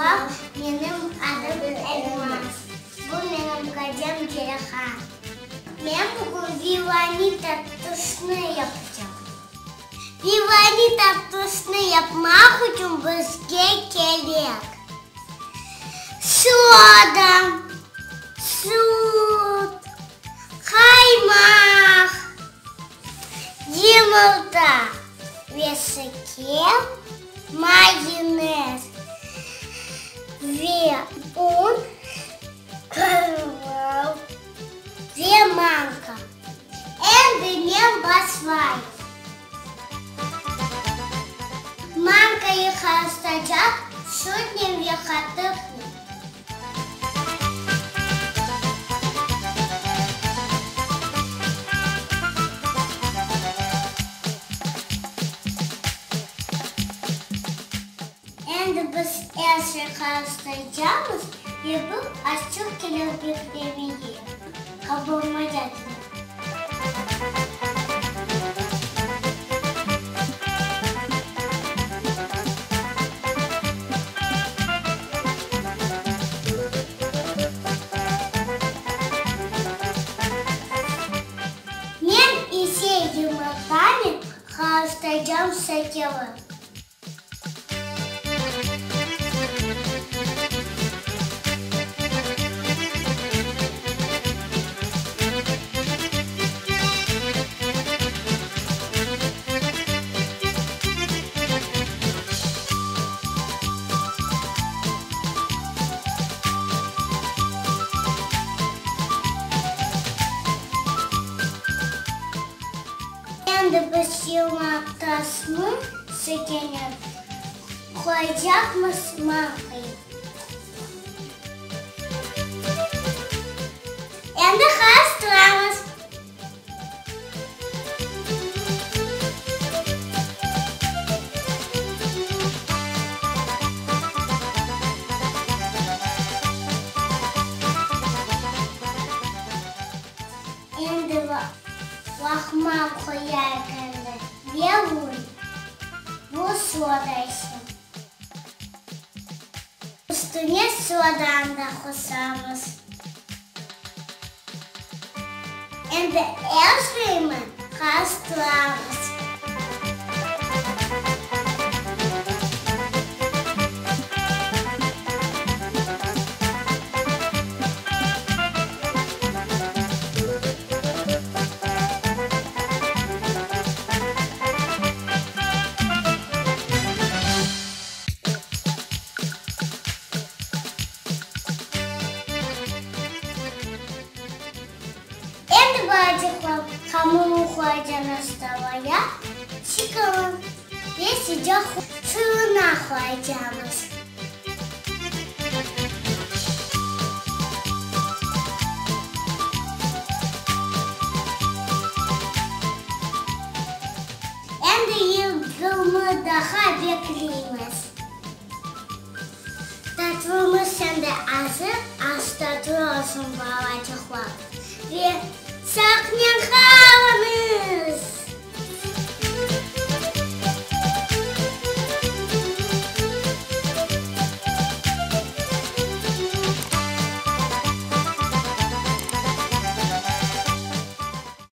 Babam, menim adım Elmaz. Bu menim kocam Ceyhan. Men bugün vivani tatlısını yapacağım. Vivani tatlısını yapmaq içün bizge kerek soda, süt, qaymaq, yımırta ve şeker, mayonez ve un, ve manka. Endi men başlayım. Mankayı qarıştıracaq sütnen ve qatıqnen. Endi biz er şey qarıştıracamız ve bu azçıq kelip beklemege, qaburmaca demek. Men ise yımırtanen qarıştıracam şekeri. Endi biz yımırtasını şekernen qoyacaqmız mañqayıp. Endi qarıştıramız. Endi laqma qoyayıq endi ve un, bu soda içün. Üstüne sodanı da qoşamız. Endi er şeyni qarıştıramız. Endi baracıqlar hamurnı qoyacamız tavaya, çıqarıp ve sıcaq fırına qoyacamız. Endi 20 daqa bekleymiz.